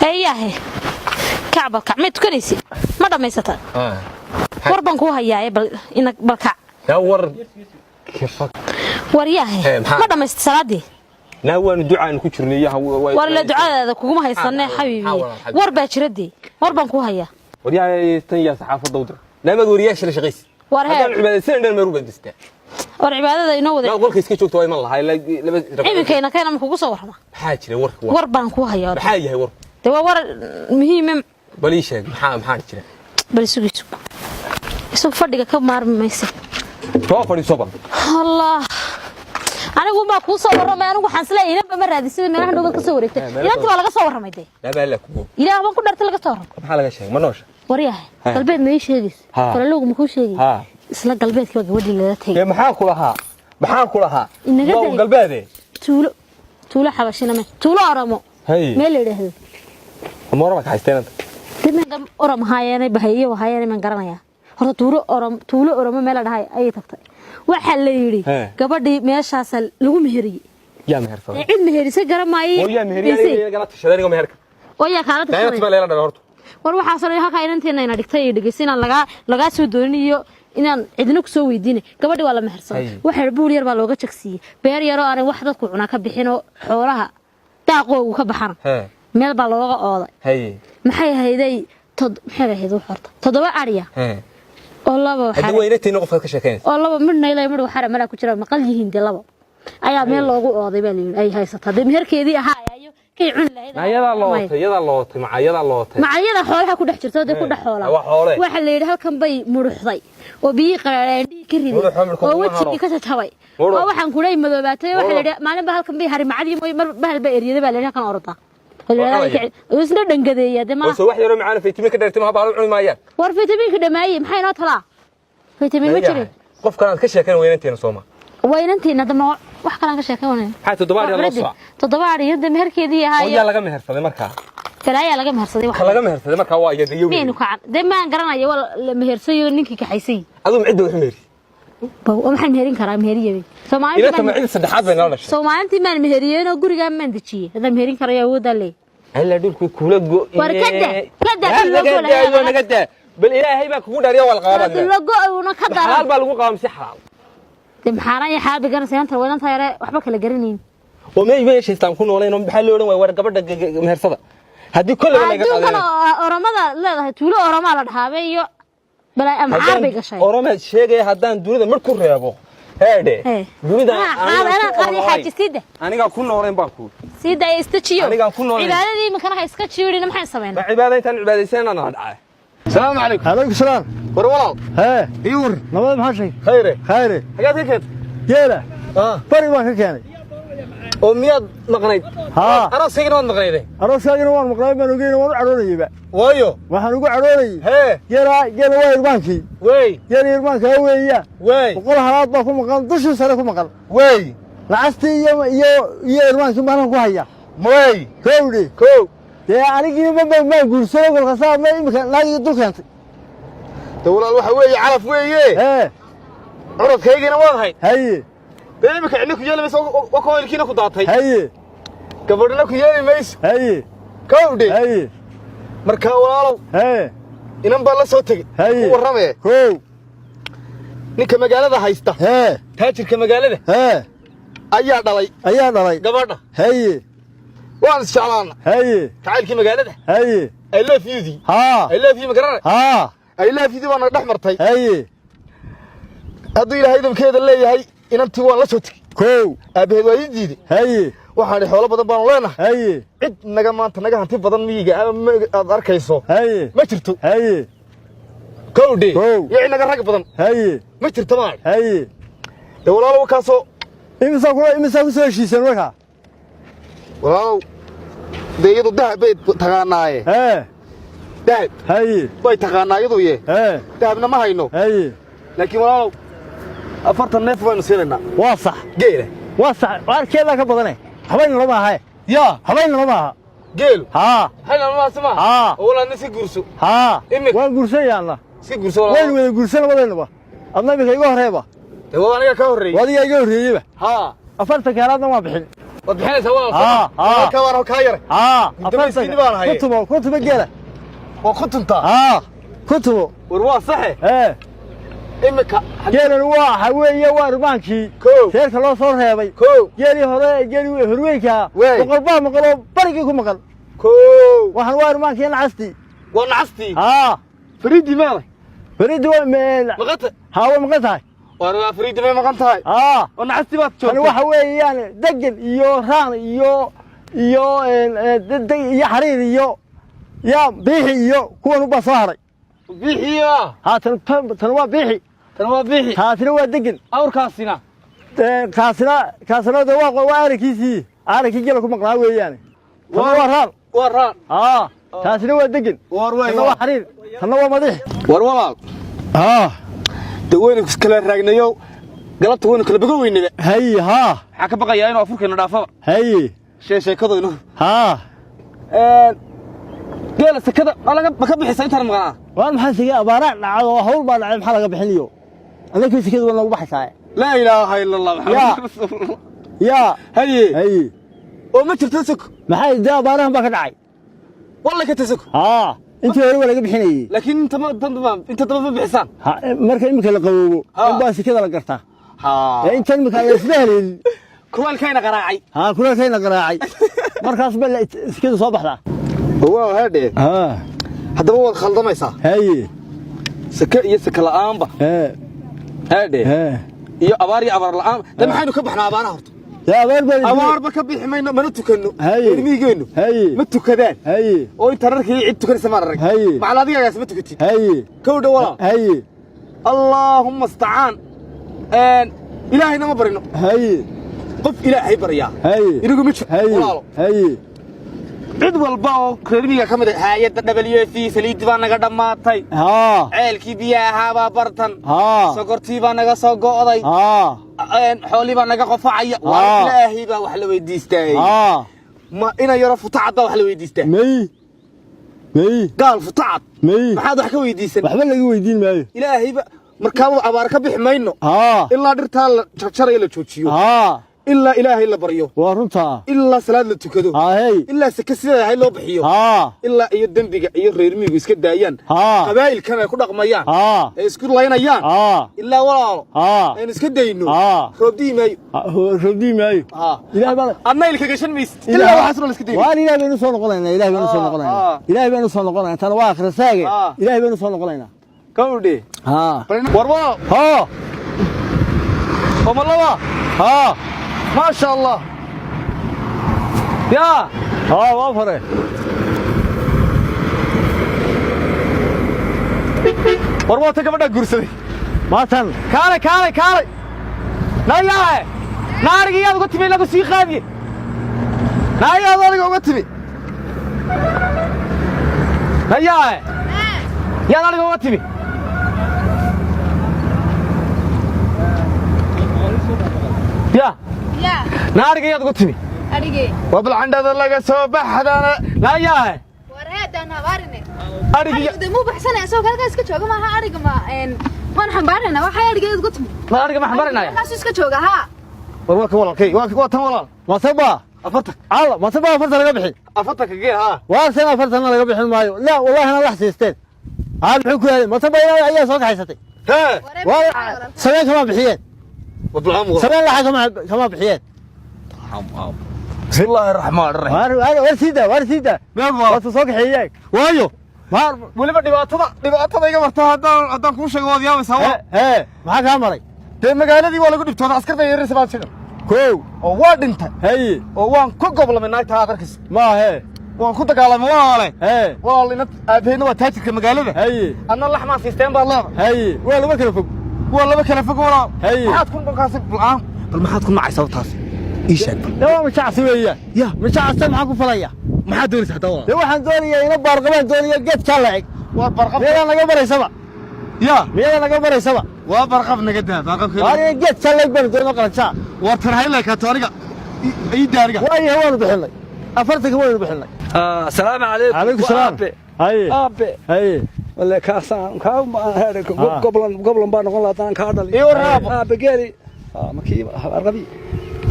Eeyahe, kac bal, kac. May tukanaysi? Ma dhammaysata? War baan kuu hayaaye, bal ina bal kac. Yaa war? War yaahe. Hee, maxaa? Ma dhammaysata salaadii? Naa, waanu ducaan ku jirnay yaha. War la ducadaada kuguma haysanee. Maxaa xabiibi. Walaal, xabiibi. War baa jiradii, war baan kuu hayaa. Waryaha, tan yaa saxaafadda u dir? Naamad wariyaasha la shaqaysi. War hee. Haddaan cibaadaysan dhan meeru badistaa. War cibaadada inoo wada. Naa, qolka iska joogto waa iman lahaa laba. Iminkayna kayna ma kugu soo warrama? Maxaa jira warka? War baan kuu hayaa. Maxaa yahay warku? Dee waa war muhiime. Bal ii sheeg, maxaa jira? Bal isugu, isug, isug, fadhiga ka maarmi mayse. Soo fadhiiso bal. Allah, anigu baa kuu soo warramay. Anigu waxaan isleeyahay inanba ma raadisida, meelaha dhowbaad ka soo wareegtay. Meelo. Inantii baa laga soo warramay dee. Naaba alla kugo. Ilaah baan ku dhartay, laga soo warramay. Maxaa laga sheegay? Ma noosha? Waryahay. He. Galbeed ma ii sheegaysa? Ha. Falalowga ma kuu sheegay? Ha. Isla galbeedkii baa gabadhii lala tegay. Dee maxaa ku lahaa? Maxaa ku lahaa? Inaga Waa day. Galbeede. Tuulo, tuulo xabashina me, tuulo Oromo. Hay. Meel la yidhaahdo. Moora ma ka haysteen? Dee Orom haayeenay, bahayiyo haayeenay, maan garanayaa. Horta tuulo Orom, tuulo Oromo meel la dhahay ayay tagtay. Waxaa la yidhi He. gabadhii meeshaasa lagu meheriyey. Yaa mehersaday? Ee cid meherisa garamaaye. Oo yaa meheriyay? Gala tashaday aniga meherka? Oo yaa kaala daayna tashaday? Tuma leela dhalay horta. War waxaasoo dhan halkaa inanteena ina dhigtay iyo dhegeysa inaan lagaa soo doonin iyo inaan cidina ku soo weydiinay. Gabadhi waa la mehersaday. Hay. Waxa buur yar baa looga jagsiiyey, beer yaroo aanay wax dadku cunaa ka bixin oo xoolaha daaqoogu ka baxana. Hee. Meel baa looga ooday. Hay. Maxay ahayday tod, maxay ahayd wax horta toddoba adhiya Hee. oo laba Hadda waxaa waa inanteena qofkaad ka sheekeynaysa. Oo laba midh naylay, midh waxara malaa ku jira, maqal yihiin dee. Labo ayaa meel loogu ooday baa layidhi. Ay haysataa dee meherkeedii ahaa ayo kay cuni lahayd. Ayadaa lootay, iyadaa lootay, maca iyadaa lootay. Macalyada xoolaha ku dhex jirto dee, ku dhex xoolaa. Waa xoole. Waxa la yidhi halkan bay muruxday oo biyihii qaraareen dhiig ka riday Muruxo, markuu oo kuma wejigii haro. ka jajabay. Muruxo. Oo waxaan kulay madoobaatay. Waxa la Muruxo. yidhi maalin ba halkan bay harimacadii mooy, mar bahal bay eryaday baa la yidhi. Halkan orda cunaya. oo isna dhangadeeya dee Oo malaha. soo wax yaroo macaan faytamiin ka dheertay ma baalo cuni maayaan. War fitamiinka dhammaayey, maxay inoo talaa? Fitamiin ma jirin. Qofkan aad ka sheekan waa inanteena sooma? Waa inantiina dama, wax kalaan ka sheekan. Maxaa toddoba adhiya loo socaa? Toddoba adhiyo dee meherkeedii Oo yaa ahaa. laga mehersaday markaa? Balaayaa laga mehersaday. Ka laga mehersaday markaa waa iyada iyo Miyaynu kacan dee? Maan garanaya, waa la mehersayo ninkii kaxaysay. Adigu cidda wax mehersi. Maxaan meherin karaa? Meheriye. Inanta ma cid saddexaad bay nala dhashay? Soomaalintii maan meheriyeenoo gurigaa maan dejiyey. Haddaan meherin karayo awooddaa leey. Alla dhulku kula go. War ka daa, ka daa, dhul loo go lahaa. Naga daa bal, ilaahay baa kugu dhaariya, waa la qabaa. Logo una ka xalaal daran. Baa lagu qabaa mise xalaal? Dee maxaaraan iyo xalaal bay garanaysa inanta? Waa inanta yare, waxba kala garanayn. Oo meesha islaam ku noolayn oo maxaa loo odhan waaya war gabadha mehersada haddii kolleyba laga Adduunkan qaadanay? Oromada leedahay, tuulo Oromaa la dhahaabay iyo balaa Amxaar bay gashay. Oromaad sheegaya, haddaan dunida mar ku reebo heedhe. Hee. Dunida Anaa qaad, anaa qaadi xaaji, siida. Anigaa ku noolayn baan ku. Siida ee istajiyo. Anigaan ku noolayn. Cibaadadii iminkana ha iska jiirin, maxaan samaynaa? Ma cibaada intaan cibaadaysanana dhacay. Salaamu calaykum. Calaykum salaam. War walaal. Hee. Ii war. Nabad, maxaa sheegay? Khayre. Khayre. Xagaad ka keentay? Geela. Ah. Bari baan ka keenay. Oo miyaad maqnayd? Haa. Arooskaygana waad maqnayde. Arooskaagina waan maqlay, baan ogeyn, waan u cadhoonayeyba. Waayo? Waxaan ugu cadhoonayey. Hee. Geela, geela waa irbaankii. Wey. Geela irbaankaa weeya. Wey. 100 halaad baa ku maqan, dushii sare ku maqan. Wey. Lacagtii iyo irbaankii baan ku haya. Wey. Kowdhi. Kow. Dee anigii ma guursano kolkasaa ma imika naagii dul keentay. De walaal, waxa weeye calaf weeye. Hee. Curadkaygina waad hayd. Haye. Dee imika cidna ku yeeli mayso, wakoilkiina ku daatay. Haye. Gabadhina ku yeeli mayso. Haye. Kowdhe. Haye. Marka walaalow, Hee. inan baa la soo tegey. Haye. Ku warramee. Kow. Ninka magaalada haysta, Hee. taajirka magaalada Hee. ayaa dhalay. Ayaa dhalay. Gabadha. Haye. Waan isjeclaana. Haye. Jacaylkii magaalada. Haye. I love you dii. Haa. I love you, ma garanay? Haa. I love you dii baa naga dhex martay. Haye. Hadduu Ilaahay idamkeeda leeyahay, inantii waan la soo tegey. Kow. Aabbaheed waa ii diiday. Haye. Waxaan idhi xoolo badan baanu leenahay. Haye. Cid naga maanta naga hanti badan miyiga ama ma aad arkayso Haye. ma jirto. Haye. Kowdhe. Kow. Iyo cid naga rag badan Haye. ma jirto maan. Haye. Dee walaalow, kaasoo Imisaa ku soo heshiiseen markaa? Walaalow, dee iyadu dahab bay taqaanaaye. Hee. Dahab Haye. bay taqaanaa iyadu ye. Hee. Dahabna ma hayno. Haye. Laakiin walaalow, 40 neef baynu siinaynaa. Waa sax. Geela. Waa sax, arkeedaa ka badane, waxbayna lama ahaye. Yaa. Waxbayna lama aha. Geelu. Haa. Hayna ma. Haa. Oo walaal, iska guurso. Haa. Imika. Waan guursanayaanna. Iska guurso. Waynu Walaal. wada guursan labadaynuba. Adna imika iga horreeba. Dee waa aniga ka horreeyey. Waa adigaa iga horreeyeyba. Haa. 40 kaalaadna waan bixin. Waad bixinaysaa walaal. Haa haa. Ka war kaa yar. Haa. Gudoomiyihiin baan haye. Ku tumo, ku tumo geela. Waa kontonta. Haa, ku tumo. War waa saxe. Ee. Imika Geelan waa waxa weeye waa rumaankii. Kow. Seerka loo soo reebay. Kow. Geelii hore, geelii horweynka. Wey. 100 baa maqaloo barigii ku maqal. Kow. Waxaan waa rumaankii nacastii. Waa nacastii. Haa. Fariidi meelay. Fariidi waa meel. Maqanta. Haa, waa maqan tahay. War waa fariidi may maqan tahay. Haa. Waa nacastii baad Tani joogtay. Waxa weeyaan degan iyo raan iyo iyo deg iyo xariir iyo ya biixi iyo kuwan ubaa soo haray. Biixiya. Haa, tan tan waa biixi. Tan waa biixi. Taasina waa degan. Awrkaasina. Kaasina kaasina de waa waa arinkiisii, arinkii gela ku maqnaa weeyaan. Tan waa raan. Waa raan. Haa, taasina waa degan. War way. Tanna waa xariir, tanna waa madax. War walaal. Haa. De waynu kala raagnayo, galabta waynu kala bogo weynaba. Hay haa. Waxaa ka baqayaa inuu afurkeena dhaafaba. Hay. Sheekadaynu. Haa. Geela sekada ma laga ma ka bixisa intaan maqnaa? Waan maxaa siga abaara dhacdo oo hawl baa dhacay, maxaa laga bixinayo? Anaka sikada waa nagu baxaysaa. Laa ilaaha illa allah Ya. Maxamed rasuulullah. Ya. Haye. Hay. Oo ma jirto sako? Maxay dee abaarahan baa ka dhacay. Walla ka tasako. Haa, intii hore waa laga bixinayey. Laakiin inta ma damba inta damba ma bixisaan. Ha, marka imika la qaboobo Ha. in baa sikada la gartaa. Haa. Ee intan imika la isla haleelin. Kuleelkayna qaraacay. Haa, kuleelkayna qaraacay, markaas baa sikada soo baxdaa. Waa hadhe. Haa. Haddaba waad khaldamaysaa. Haye. Saka iyo saka la'aanba. Ee. Hadhe. Ee. Iyo abaar iyo abaar la'aan. De maxaynu ka baxnaa abaaraha horta? Yaa abaar baa Abaarba ka bixi mayno, mana tukanno. Haye. Ilmihigeennu. Haye. Ma tukadaan. Haye. Oo inta rarkii cid tukanaysa maan arag. Haye. Macal adigagaas ma tukatid. Haye. Kowdha walaal. Haye. Allaahumma astacaan. Ilaahayna ma barino. Haye. Qof ilaahay baryaa. Haye. Inagu ma jiro. Haye. Walaalo. Haye. Cid walba oo reer miyiga ka mid ah hay'adda WFP saliid baa naga dhammaatay. Haa. Ceelkii biyaha ahaa baa bartan. Haa. Sokortii baa naga soo go'day. Haa. Xoolii baa naga qofacaya. Waa Haa. ilaahay baa wax la weydiistay. Haa. Ma ina yaro futacad baa wax la weydiistaa? May may. Gaal futacad. May. Maxaad wax ka weydiisan? Waxba laga weydiin maayo. Ilaahayba markaaba abaar ka bixi mayno. Haa. Ilaa dhirtaa la jarjaraya la joojiyo. Haa. Ilaa ilaahay la baryo. Waa runtaa. Ilaa salaad la tukado. Haa hey. Ilaa seke sideeda ahayd loo bixiyo. Haa. Ilaa iyo dembiga iyo reer miyigu iska daayaan. Haa. Qabaa'ilkan ay ku dhaqmayaan. Haa. Ay isku laynayaan. Haa. Ilaa walaalo. Haa. Aynu iska dayno. Haa. Roobdihi maayo. Roobdii maayo. Haa. Ilaah baa Adna ilka gashan maysid. Ilaa waxaas la iska dayno. Waan ilaahay baynu soo noqonaynaa, ilaahay baynu soo noqonaynaa. Ah. Ilaahay baynu soo noqonaynaa, tan waa akhira saage. Ah. Ilaahay baynu soo noqonaynaa. Kowdhe. Haa. War walaal. Haa. Oo ma laba. Haa. Maasha Allah. Yaa. Haa, waa fare. War waa ta gabadha guursaday. Maatan. Kaalay kaalay kaalay. Nayaahe. Naarigii yaad uga timi lagu sii qaadiye. Naayaad adiga uga timi. Nayaahe. Yaad adiga uga timi. Ya. Yaa. Naariga yaad uga timi. Adhigee. Waa balcandhada laga soo baxdana. Nayaahe. War heedaan habaarine. Adhigii Adhigu dee muu baxsanaya isagoo halkaas iska jooga maaha adhiga ma een waan xambaarana waxay adhigeed ugu timi. Ma adhiga ma xambarinaya? Halkaas iska jooga haa. War waa ka walaalkay. Waa tan walaal. Mataba. 40. Alla, mataba 40 laga bixin. 40 ka geel haa. Waa sana 40 laga bixin maayo. La wallahi ana wax siisteen. Haa, muxuu ku helay? Mataba ayaa soo kaxaysatay. Hee. Waa sabeen kama bixiyeen. Waa bilcaam walaal. Sabeen laxa kama bixiyeen. Bismillaahi raxmaani raxiim. Waar waar waar siida, waar siida. Meel Waa soo kaxeeyeen. Waayo. Maar Weliba dhibaatada iga marta haddaan kuu sheego waad yaabaysaa waa. Hee, maxaa kaa maray? Dee magaaladii waa lagu dhibtooday, askarta yeeraysa baad sheegan. Kow. Oo waa dhintay. Haye. Oo waan ku goblamay naagta aad arkaysa. Ma hee. Waan ku dagaalamay walaale. Hee. Walaal ina aabaheyna waa taajirka magaalada. Haye. Adna laxmaa siisteen baad leedahay. Haye. Waa laba kala fog. Waa laba kala fog walaal. Haye. Maxaad ku noqonaysaa bilcaam? Bal maxaad ku nacaysaa taas? Ii sheeg bal. Dee waa mashacsi weeyaan. Ya. Mashacsi maxaan ku falaya? Maxaad doonaysaa hadda walaal? Dee waxaan doonayaa ina baarqabaan doonaya geedkaa la eg. Waa barqab. Miyadaa naga baraysaba? Ya. Miyadaa naga baraysaba? Waa barqab naga daa barqabka. Waar ina geedkaa la eg baan doonaa qalanjaa. War tan hayla ka aniga. Ii daa aniga. Waayahay, waanu bixinay. 40-ka waynu bixinay. السلام عليكم. Calaykum salaam. Haye. aabe. Haye. Wala kaasaan kaa Ah. goblan goblan baa noqon lahaa kaa dhalin. Ii warraabo. Aabe geeli makii arqabi.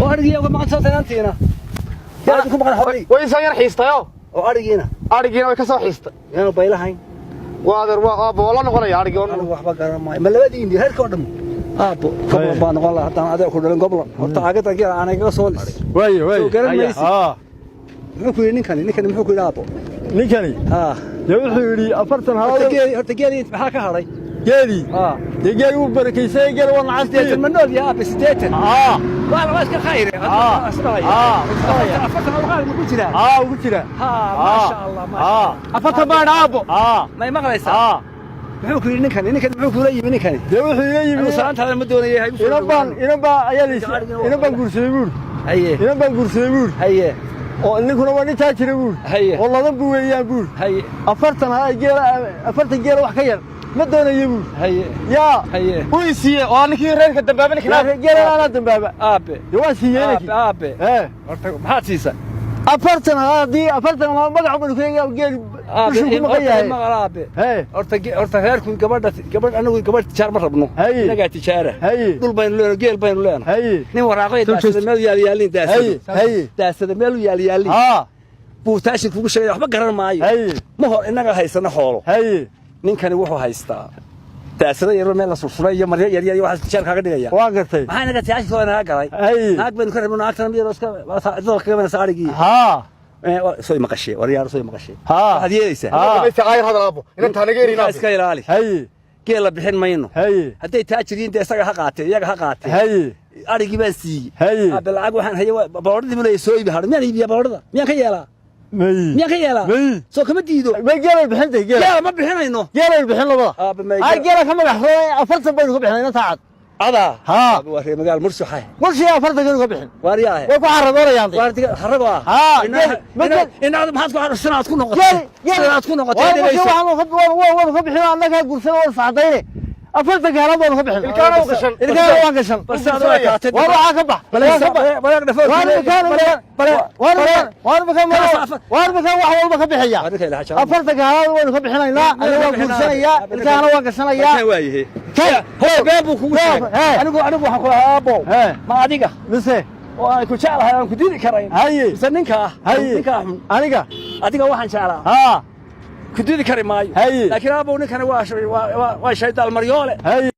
Oo adhigii uga maqan soo tanaantiina. Yaa ku maqan xoolihii? Way soo yar xiistayo. Oo adhigiina? Adhigiina way ka soo xiistay. Yaanu baylahayn. Waa adeer, waa aabbo, waa la noqonaya adhigii. Anigu waxba garan maayo. Ma labadiinii reerka oo dhan aabbo goblan baa noqon lahaa haddaan adeer ku dhalin goblan. Horta caagadan geela aanay kaga soo lis. Waaye, waaye. Soo garan maysid. Haa. Muxuu ku yidhi ninkani? Ninkani muxuu ku yidhi, aabbo? Ninkani Haa. dee wuxuu yidhi 40 Horta halaad. geeli, horta geeli maxaa ka hadhay? Geelii? Haa. Dee geeli wuu barakaysay, geel waa 80 nacastii. Ma nool yahay, aabbe, 80? Haa. Waa iska khayre. Haa. Haa. 40 awqaad ma ku jiraa? Haa, ugu jira. Haa, maasha Allah, maasha Haa. Allah. 40 baan aabbo. Haa. May maqlaysaa? Haa. Muxuu ku yidhi ninkani? Ninkani muxuu kula yimi ninkani? Dee wuxuu iga yimi Anigu salaantaada ma doonayay, ha igu soo inan baan dhowaan. Inan baa ayaa la inan baan guursaday buuri. Haye. Inan baan guursaday buuri. Haye. Oo ninkuna waa nin taajira buuri. Haye. Oo ladan buu weeyaan buuri. Haye. 40 hala geela, 40 geela wax ka yar ma doonayo buuri. Haye. Yaa. Haye. Wuu siiyey oo ninkii reerka dambaabay ninkan. Geela anaa dambaaba. Aabe. Dee waan siiyey Aabe, inankii. aabe. Ee. Horta maxaad siisa? 40 hala haddii 40 hala magacu banu ku geel Aabe, dushuu ku maqan yahay. maqal aabe. Hee. Horta horta reerku gabadha, gabadh, anagu gabadh tijaar ma rabno. Haye. Inagaa tijaara. Haye. Dhul baynu leenahay, geel baynu leenahay. Haye. Nin waraaqo iyo daasada meel yaal yaalin daasada. Haye, haye. Daasada meel yaal yaalin. Haa. Buu taashin kugu sheegay, waxba garan maayo. Haye. Ma hor inaga haysana xoolo. Haye. Ninkani wuxuu haystaa daasada yar meel la sursuray iyo maryo yar yar iyo waxaas tijaar kaaga dhigaya. Waan gartay. Maxaa inaga tijaarkooda naga galay? Haye. Naag baynu ka rabno, naagtana miyadoo iska cidada kaga banaysa adhigii. Haa. Soo maqashee, war yaar, soo maqashee. Haa. Waxaad yeelaysaa. Haa. Dhamaysta aayar hadal aabbo, inan taanaga erin. Ninkaa Aabbo iska ilaali. Haye. Geel la bixin mayno. Haye. Hadday taajir yihiin dee isaga ha qaatee, iyaga ha qaatee. Haye. Adhigii baan siiyey. Haye. Aabe, lacag waxaan hayay baroodhadii buu leeyahay soo iibi hadho. Miyaan iibiyaa baroodhada? Miyaan ka yeelaa? May. Miyaan ka yeelaa? May. Soo kama diido. Ma geelay bixintay geela? Geela ma bixinayno. Geelay bixin labada. Aabe, may. Ay, geela ka magax roonay, 40 baynu ka bixinay inta cad. Cadaa. Haa. Aabe, waa reer magaal mursuxa. Mulshiga 40 kanu ka bixin. Waariyaahe. Way ku xaragoonayaan dee. Waar diga xarago ah. Haa, geel. Inaad maxaad ku xarro sinaad ku noqotay? Geel, geel. Sinaad ku noqotay Waa mulshi dhibayso. Waxaanu ka waanu ka bixin, annagaa guursana waan sacdayne. 40 gaalan baanu ka bixin. Ilkaana u gashan. Ilkaana waan gashan. Balse aad u ekaatay. Waar waxaa ka bax. Waa ka bax. Baleeg dhafoor. Waar makaan waar waar makaan waar makaan wax walba ka bixiya. Waa ninka ilaha jecel. 40 gaalan waanu ka bixinaynaa. Aniga waan guursanayaa. Ilkaana waan gashanayaa. Kan waayahe. Kay. Hore been buu kugu Hee. sheegay. Hee. Anigu waxaan ku lahaa aabbow. Hee. Ma adiga Mise. oo aan ku jeclahay aan ku diidi karayn. Haye. Mise ninka ah. Haye. Ninka ah xun. Aniga. Adiga waxaan jeclaa. Haa. Ku diidi kari maayo. Haye. Laakiin aabbow ninkani waa waa shaydaan maryoole. Haye.